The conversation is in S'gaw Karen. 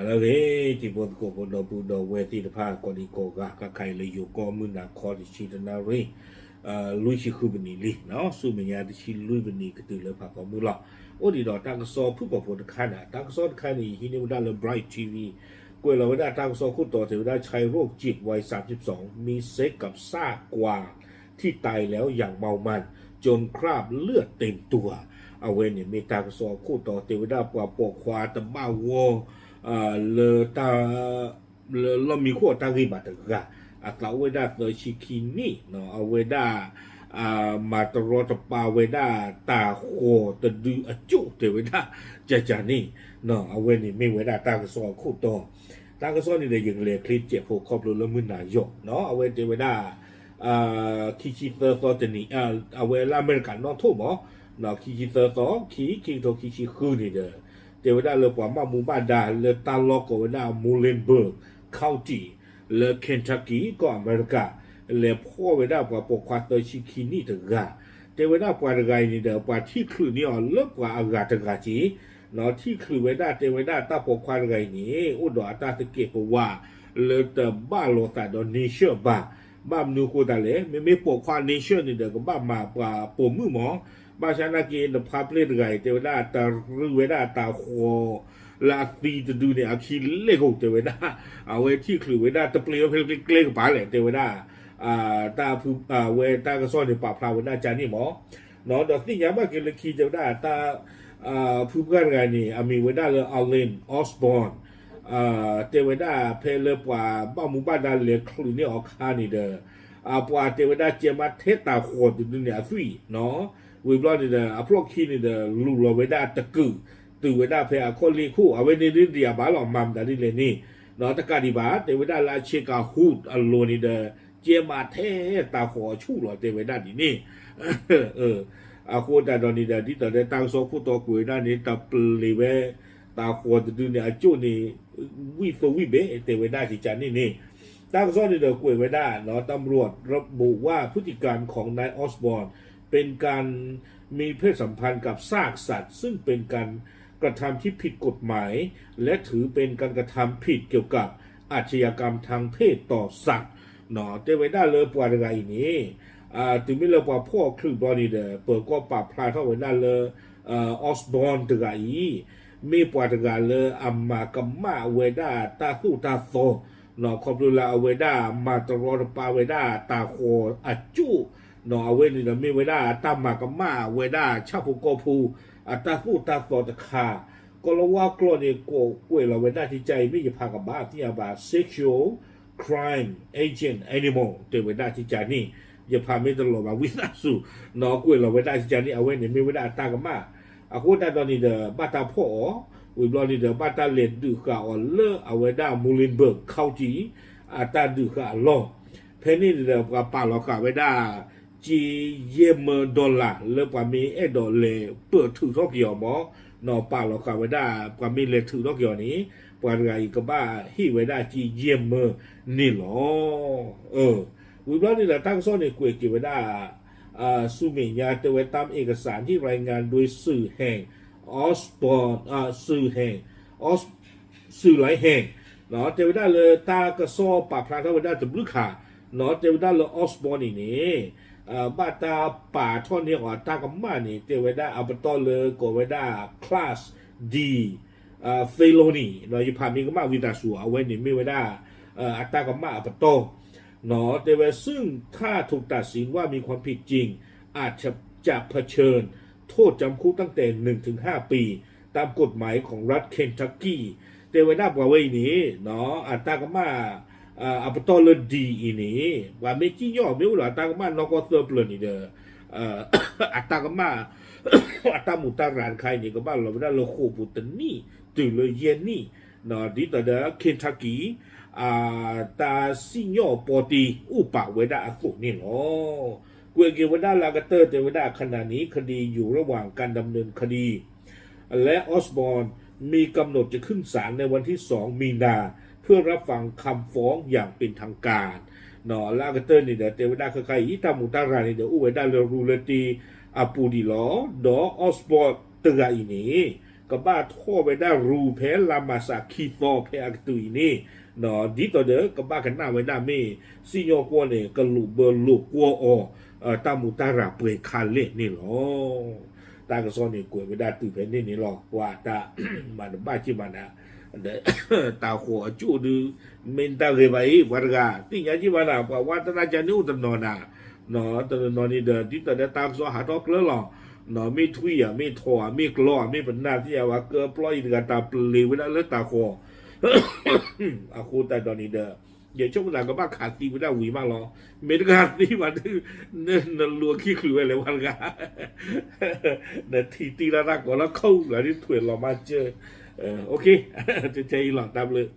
အဂ့ၢ် တံၤဖိသကိးဖိဒီပုၢ်ဒီဝဲၢ်သ့ၣ်တဖၣ် ကိးဒံကိးဂၤ ခဲခါအံၤလၢယိၤကီၢ်မုၢ်နၤခီတဆံတနၣ်ရံၣ် လွံၢ်ဆံဃုပနံးလံ, ဆူမဲာ်ညါတဆံလွံၢ်ပနံးကတုၤလၢဖးဖီမုၢ်လီၤ. အိၣ်ဒံးဒီးတၢ်ကစီၣ်ဖုၣ်ကိာ်ဖိတခါန့ၣ်, တၢ်ကစီၣ်တခါန့ၣ် ယဟံးန့ၢ်ဝဲဒၣ်လၢ Bright T V ကွဲးလီၤဝဲဒၣ်တၢ်ကစီၣ်ခိၣ်တီတဲဝဲဒၣ် ชายโรคจิตวัยสามสิบสอง มีเซ็กกับซากกวางที่ตายแล้วอย่างเมามัน จนคราบเลือดเต็มตัว အဝဲန့ၣ်မ့ၢ်တၢ်ကစီၣ်အခိၣ်တီတဲဝဲဒၣ်ပှၤပိာ်ခွါတဘၣ်ဂီၢ် လၢတၢ် လၢလီၢ်မံခိၣ်အတၢ်ဂ့ၢ်ဘၣ်တဂၤ အသးအိၣ်ဝဲဒၣ်သၢဆံခံနံၣ် အဝဲဒၣ် မၤတရီတပါဝဲဒၣ်တၢ်ဃီၤတဒုအကၠိၣ်တဲဝဲဒၣ် ကကန့ၣ် အဝဲန့ၣ်မ့ၢ်ဝဲဒၣ်တၢ်ကစီၣ်အခိၣ်တီ တၢ်ကစီၣ်န့ၣ်ဒီး ယကလဲၤချ့စဲးဖိခီဖျိလၢမုၢ်နၤယီၤ အဝဲတဲဝဲဒၣ် ခံဆံသၢသီတနံၤ အဝဲလၢအမဲရကၤနီၣ်ထိၣ်မး ခံဆံသၢသီ ခံ ခံကထိခံဆံဃုန့ၣ်ဒီး တဲဝဲဒၣ်လၢပှၤဘၣ်မူဘၣ်ဒါလၢတၢ်လီၢ်ကိးဝဲဒၣ် Muhlenberg County လၢ Kentucky ကီၢ်အမဲရကၤ လဲၤဖီၣ်ဝဲဒၣ်ပှၤပိာ်ခွါသၢဆံခံနံၣ်တဂၤ တဲဝဲဒၣ်ပှၤတဂၤအံၤန့ၣ်ဒီး ပှၤထံၣ်ချုးန့ၢ်အီၤလၢပှၤအဂၤတဂၤက့ၤ ထံၣ်ချုးဝဲဒၣ်တဲဝဲဒၣ်တၢ်ပိာ်ခွါတဂၤအံၤန့ၣ် အိၣ်ဒီးအတၢ်သကဲးပဝး လၢတဘၣ်လိာ်သးဒီး nature ဘၣ် ဘၣ်မနုၤဃိသတးလဲၣ် မ့မ့ၢ်ပိာ်ခွါ nature န့ၣ်ဒီး ကဘၣ်မၤပှၤပိာ်မုၣ်မး ဘၣ်ဆၣ်နာ်က့ နဖါပျဲၢ်တဂၤအံၤ တဲဝဲဒၣ်တရူးဝဲဒၣ်တၢ်ဃီၤ လၢအသံတဒုန့ၣ် အခံလဲၢ်ကိၣ်တဲဝဲဒၣ် အဝဲထံၣ်ချုးဝဲဒၣ်တပျ့ၤဝဲဖဲကျဲကပၤလဲၣ် တဲဝဲဒၣ် တၢ်ဝဲတၢ်ကစီၣ်န့ၣ် ပာ်ဖျါဝဲဒၣ်ကန့ၣ်မး ဒီးသ့ၣ်ညါဘၣ်က့ၤလၢခံတဲဝဲဒၣ်တၢ် ဖုပှၢ်တဂၤန့ၣ် အမံၤဝဲဒၣ်လၢ Allen Osborn တဲဝဲဒၣ်ဖဲလၢပှၤဘၣ်မူဘၣ်ဒါလဲၤချုးန့ၢ်အီၤခါန့ၣ်ဒီး ပှၤတဲဝဲဒၣ်ကဲမးထဲတၢ်ဃီၤတဒုန့ၣ်အသွံၣ် ဝံၤဘျီန့ၣ်ဒီး အဖျီၣ်ခံန့ၣ်ဒီး လူၤလီၤဝဲဒၣ်တကုာ် တုၤဝဲဒၣ်ဖဲအခီၣ်လ့ၢ်ခိၣ် အဝဲန့ၣ်ဒ်ဒံးအဘၣ်လီၤ မၤမတၤဒ်လဲၣ်န့ၣ် တကးဒံးဘၣ် တဲဝဲဒၣ်လၢအဆ့ကၤ hood အလိၤန့ၣ်ဒီး ကဲမးထဲတၢ်ဃီၤအဆူၣ်လီၤ တဲဝဲဒၣ်ဒ်န့ၣ် အဃိသတးဒီးန့ၣ်ဒီး ဒ်သိးဒီးတၢ်ကစီၣ်ခိၣ်တီကွဲးဝဲဒၣ်န့ၣ် တပျ့ၤဝဲ တၢ်ဃီၤတဒုန့ၣ် အကၠိၣ်န့ၣ် ဝံၣ်သိဝံၣ်ဘဲ တဲဝဲဒၣ်ကကန့ၣ်န့ၣ် တၢ်ကစီၣ်န့ၣ်ဒီးကွဲးဝဲဒၣ် ตำรวจระบุว่าพฤติกรรมของนายออสบอร์นเป็นการมีเพศสัมพันธ์กับซากสัตว์ซึ่งเป็นการกระทำที่ผิดกฎหมาย และถือเป็นการกระทำผิดเกี่ยวกับอาชญากรรมทางเพศต่อสัตว์ တဲဝဲဒၣ်လၢပှၤတဂၤအံၤန့ၣ် တုၤမ့ၢ်လၢပှၤဖီၣ်ချုးဘျီန့ၣ်ဒီး ပၢၤကီၢ်ပာ်ဖျါထီၣ်ဝဲဒၣ်လၢ Osborn တဂၤအံၤ မ့ၢ်ပှၤတဂၤလၢအမၤကမၣ်ဝဲဒၣ်တၢ်သိၣ်တၢ်သီ ခီဖျိလၢအဝဲဒၣ်မၤတရီတပါဝဲဒၣ်တၢ်ဃီၤအကၠိၣ် အဝဲန့ၣ်ဒီးမ့ၢ်ဝဲဒၣ်တၢ်မၤကမၣ်ဝဲဒၣ်ဆၣ်ဖိကီၢ်ဖိ အတၢ်သိၣ်တၢ်သီတခါ ကီၢ်လီၤဝါကျိာ်န့ၣ် ကွဲးလီၤဝဲဒၣ်ကကအံၤ မ့ၢ်ယဖးကဘၣ်သ့ၣ်ညါဘၣ် sexual crime agent animal တဲဝဲဒၣ်ကကန့ၣ် ယဖးမ့ၢ်တလီၤဘၣ်ဝံသးစူၤ ကွဲးလီၤဝဲဒၣ်ကကန့ၣ် အဝဲန့ၣ်မ့ၢ်ဝဲဒၣ်အတၢ်ကမၣ် အဃိသတးဒီးန့ၣ်ဒီး ဘၣ်တၢ်ဖီၣ်အီၤ ဝံၤဘျီန့ၣ်ဒီး ဘၣ်တၢ်လဲၤဒုးဃာ်အီၤလၢအဝဲဒၣ် Muhlenberg County အတၢ်ဒုးဃာ်အလီၢ် ဖဲန့ၣ်န့ၣ်ဒီး ပှၤပာ်လီၤဃာ်ဝဲဒၣ် ကယဲၢ်မၢ dollar လၢပှၤမ့ၢ်အဲၣ်ဒိးလဲၤပၢၢ်ထုးထီၣ်က့ၤအီၤမး ပာ်လီၤဃာ်ဝဲဒၣ် ပှၤမ့ၢ်လဲၤထုးထီၣ်က့ၤအီၤန့ၣ် ပှၤတဂၤအံၤကဘၣ်ဟ့ၣ်ဝဲဒၣ်ကယဲၢ်မၢန့ၣ်လီၤ. ဝံၤဘျီန့ၣ်ဒီး တၢ်ကစီၣ်န့ၣ်ကွဲးက့ၤဝဲဒၣ် ဆူမဲာ်ညါတဲဝဲ ตามเอกสารที่รายงานโดยสื่อแห่ง Osborn สื่อแห่ง Os สื่อหลายแห่ง တဲဝဲဒၣ်လၢတၢ်ကစီၣ်ပာ်ဖျါထီၣ်ဝဲဒၣ်တဘျုးခါ တဲဝဲဒၣ်လၢ Osborn န့ၣ်န့ၣ် ဘၣ်တၢ်ပာ်ထီၣ်န့ၢ်အီၤတၢ်ကမၣ်န့ၣ် တဲဝဲဒၣ်အပတီၢ်လၢကိးဝဲဒၣ် class D felony ယဖးမ့ၢ်ကမၣ်ဝံသးစူၤ အဝဲန့ၣ်မ့ၢ်ဝဲဒၣ် အတၢ်ကမၣ်အပတီၢ် တဲဝဲ ซึ่งถ้าถูกตัดสินว่ามีความผิดจริง อาจจะเผชิญโทษจำคุกตั้งแต่ หนึ่งถึงห้าปี ตามกฎหมายของรัฐ Kentucky တဲဝဲဒၣ်ပှၤဝဲအံၤန့ၣ် အတၢ်ကမၣ် အပတီၢ်လၢ D အံၤန့ၣ် ပှၤမ့ၢ်စံၣ်ညီၣ်မ့ၢ်အိၣ်ဒီးအတၢ်ကမၣ်နီၢ်ကီၢ်သၢပျၢၤန့ၣ်ဒီး အတၢ်ကမၣ် အတၢ်မူးတၢ်ရၤတခါအံၤန့ၣ် ကဘၣ်လီၤဝဲဒၣ်လၢဃိာ်ပူၤတနံၣ်တုၤလၢယဲၢ်နံၣ် ဒ်သိးဒီး Kentucky တၢ်စံၣ်ညီၣ်ပီတံ အိၣ်ပာ်ဝဲဒၣ်အသိးန့ၣ်လီၤ. ကွဲးက့ၤဝဲဒၣ်လၢအကတၢၢ်တဲဝဲဒၣ် ขณะนี้คดีอยู่ระหว่างการดำเนินคดี และ Osborn มีกำหนดจะขึ้นศาลในวันที่สองมีนา เพื่อรับฟังคำฟ้องอย่างเป็นทางการ လၢအကတၢၢ်န့ၣ်ဒီး တဲဝဲဒၣ်ခဲခါအံၤ တၢ်မူးတၢ်ရၤန့ၣ်ဒီး အိၣ်ဝဲဒၣ်လၢရူလၢတ့အပူၤဒံးလီၤ. ဒီး Osborn တဂၤအံၤန့ၣ် ကဘၣ်ထီၣ်ဝဲဒၣ်ရူၤဖဲလါမၢ်ၡးခံသီဖဲအကတုၤအံၤန့ၣ်, ဒ်သိးဒီးကဘၣ်ကနၣ်ဝဲဒၣ်မ့ၢ်စံၣ်ညီၣ်ကွီၢ်န့ၣ် ကလိာ်ဘၢလိာ်ကွီၢ်အီၤ တၢ်မူးတၢ်ရၤပှဲၤခါလဲၣ်န့ၣ်လီၤ. တၢ်ကစီၣ်န့ၣ်ကွဲးဝဲဒၣ်တုၤဖဲန့ၣ်န့ၣ်လီၤ. ပှၤတၢ်မၤတဘၣ်က့ၢ်မးနၤ ဒီးတၢ်ဃီၤအကၠိၣ်ဒုး မ့ၢ်တၢ်ဂ့ၤဘၣ်အံၤ ပှၤတဂၤ သ့ၣ်ညါက့ၢ်မးနၤ ပှၤဝါတနၢ်ကန့ၣ်အိၣ်တနီၤနၤ, တနီၤနီၤန့ၣ်ဒီး ဒ်သိးဒီးတၢ်ကစီၣ်ဟးထီၣ်ကျၢၢ်လီၤ, မ့ၢ်ထွံၣ်ဧါ မ့ၢ်ထိးဧါ မ့ၢ်ကျီဧါ မ့ၢ်ပနၢ်သ့ၣ်ညါဝဲ ကၢပျီအံၤတဂၤတၢ်ပလ့ၤဝဲဒၣ်လၢတၢ်ဃီၤ အဃိသတးဒီးန့ၣ်ဒီး ယဆိကမိၣ်သးကဘၣ်ခးသံဝဲဒၣ်ဝံၤမးလီၤ. မ့ၢ်တခးသံဘၣ်ဒုး နလူၤအခံချုးဝဲလဲၣ်ပှၤတဂၤ, နထံၣ်တံၢ်လၢတၢ်ကီၤလၢခိၣ်လၢဒ်ထွဲလီၤမးစၢၤ, တထဲအံၤလီၤ တၢ်ဘျုး